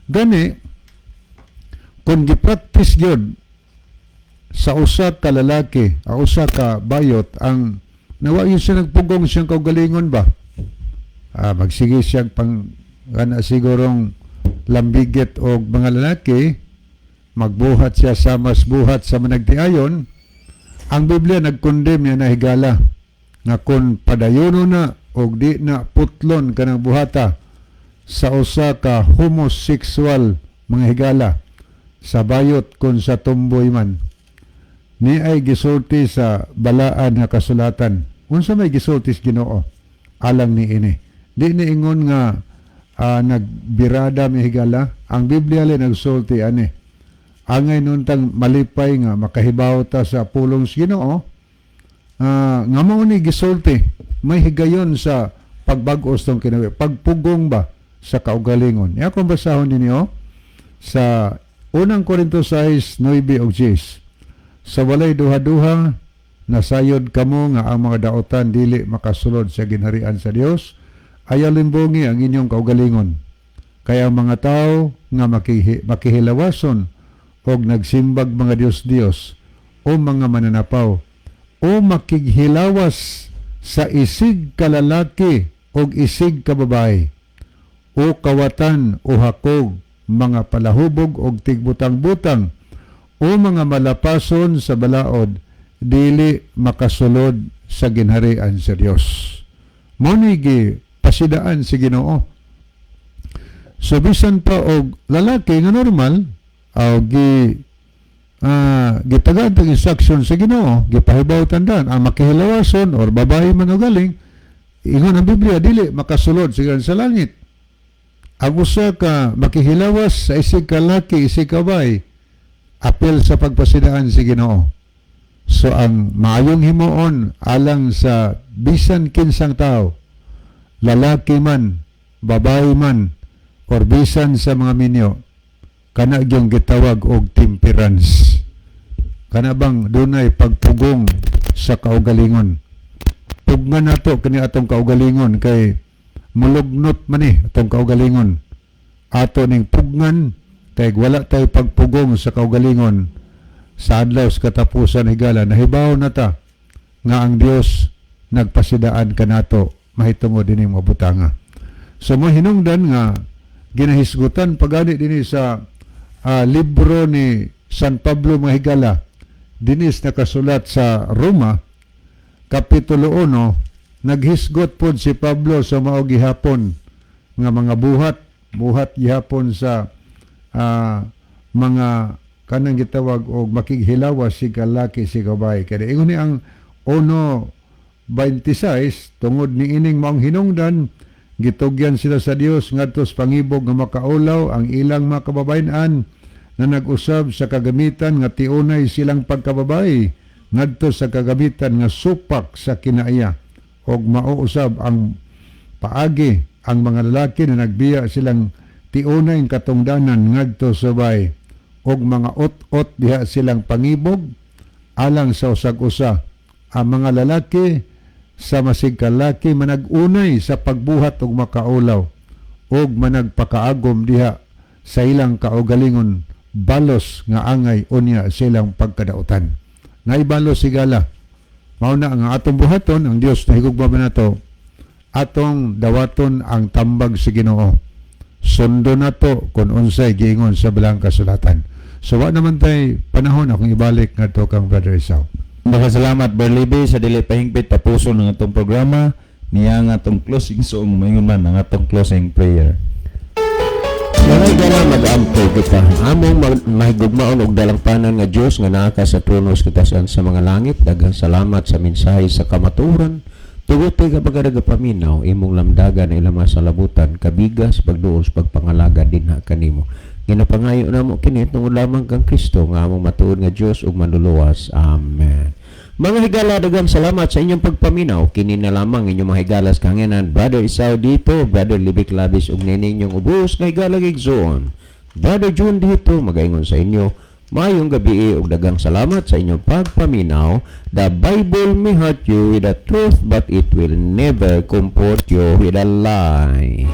Gani kung gipractice gyud sa usa ka lalaki, ang usa ka bayot, ang nawa yun siya nagpugong siyang kaugalingon ba, magsige siya pang kana sigurong lambigit og mga lalaki, magbuhat siya sa mas buhat sa managtiayon, ang Biblia nagkondem niya na, higala, nga kung padayono na og di na putlon kanang buhata sa usa ka homosexual, mga higala. Sa bayot kung sa tomboy man. Ni ay gisulti sa balaan nga kasulatan. Unsa may gisulti sa Ginoo alang ni ini? Di ni ingon nga nagbirada mi, higala. Ang Biblia le nagsulti ani. Angay nuntang malipay nga makahibaw ta sa pulong sa Ginoo nga mao ni gisulti, may higayon sa pagbag-os tong kinabuhi, pagpugong ba sa kaugalingon. Ya, akong basahon ninyo sa Unang Korinto 6, 9 ug 10. "Sa walay duha-duha, nasayod kamo nga ang mga daotan dili makasulod sa ginharian sa Dios. Ayaw limbongi ang inyong kaugalingon. Kaya ang mga tao nga makihilawason og nagsimbag mga Dios-Dios o mga mananapaw o makighilawas sa isig kalalaki og isig kababae o kawatan o hakog, mga palahubog og tigbutang-butang o mga malapason sa balaod, dili makasulod sa ginharian sa Dios." Mao ni pasidaan si Ginoo. So bisan pa og lalaki nga normal o gitagaan tag instruction sa Ginoo, gipahibaw tandan ang makihilawason or babae man o galing, ingon ang Biblia, dili makasulod sa sa langit. Ang usa ka makihilawas sa isig ka laki, isig ka babae, apil sa pagpasidaan si Ginoo. So ang maayong himuon alang sa bisan kinsang tao, lalaki man, babae man, or bisan sa mga minyo, kana gyung gitawag og temperance. Kana bang dunay pagpugong sa kaugalingon. Pugnan nato kini atong kaugalingon kay mulugnot man ni atong kaugalingon. Ato ning pugnan kay wala tay pagpugong sa kaugalingon, sa adlaw sa katapusan, higala, nahibaw na ta nga ang Dios nagpasidaan kanato mahitungod dining mga butanga. So mo hinungdan nga ginahisgutan pagani dinhi sa libro ni San Pablo, mga higala, dinis nakasulat sa Roma Kapitulo 1, naghisgot pod si Pablo sa mao gihapon nga mga buhat buhat gihapon sa mga kanang gitawag og makighilawas si kalaki si babae. Kaya ingon ni ang 1:26, "Tungod ni ining maong hinungdan, gitugyan sila sa Dios ngadto sa pangibog nga makaulaw ang ilang mga kababayen-an na nag-usab sa kagamitan nga tiunay silang pagkababae ngadto sa kagamitan nga supak sa kinaiya, og mauusab ang paagi ang mga lalaki na nagbiya silang tiunay katungdanan ngadto sa babae, og mga ot-ot diha silang pangibog alang sa usag-usa. Ang mga lalaki sa masigkalaki manag-unay sa pagbuhat og makaulaw og managpakaagom diha sa ilang kaugalingon, balos nga angay unya silang pagkadautan." Naibalos, higala. Mao na ang atong buhaton, ang Dios nahigugma man nato, atong dawaton ang tambag sa Ginoo. Sundon nato kung unsay giingon sa Balaang Kasulatan. So wa naman tay panahon, akong ibalik ngadto kang Brother Isao. Salamat, Berlibe, sa dili pahingpit tapuson ang atong programa niya ang atong closing song, maingon man ang atong closing prayer. Mga higala, mag-ampo kita. Among mahigugmaon og dalangpanan nga Dios nga naa ka sa trono sa katasan sa mga langit, daghang salamat sa mensahe sa kamatuoran. Tugote ka pagkadaga paminaw, imong lamdagan ilang mga salabutan, kabigas pagduol sa pagpangalaga dinha kanimo. Ginapangayo namo kini tungod lamang kang Kristo nga among matuod nga Dios ug manluluwas. Amen. Mga higala, daghang salamat sa inyong pagpaminaw. Kini na lamang inyong mga higalas kanginan. Brother Isao dito, Brother Libik Labis ug ninyong ubos nga higala gigsoon. Brother June dito, magaingon sa inyo. Maayong gabi ug daghang salamat sa inyong pagpaminaw. The Bible may hurt you with the truth, but it will never comfort you with a lie.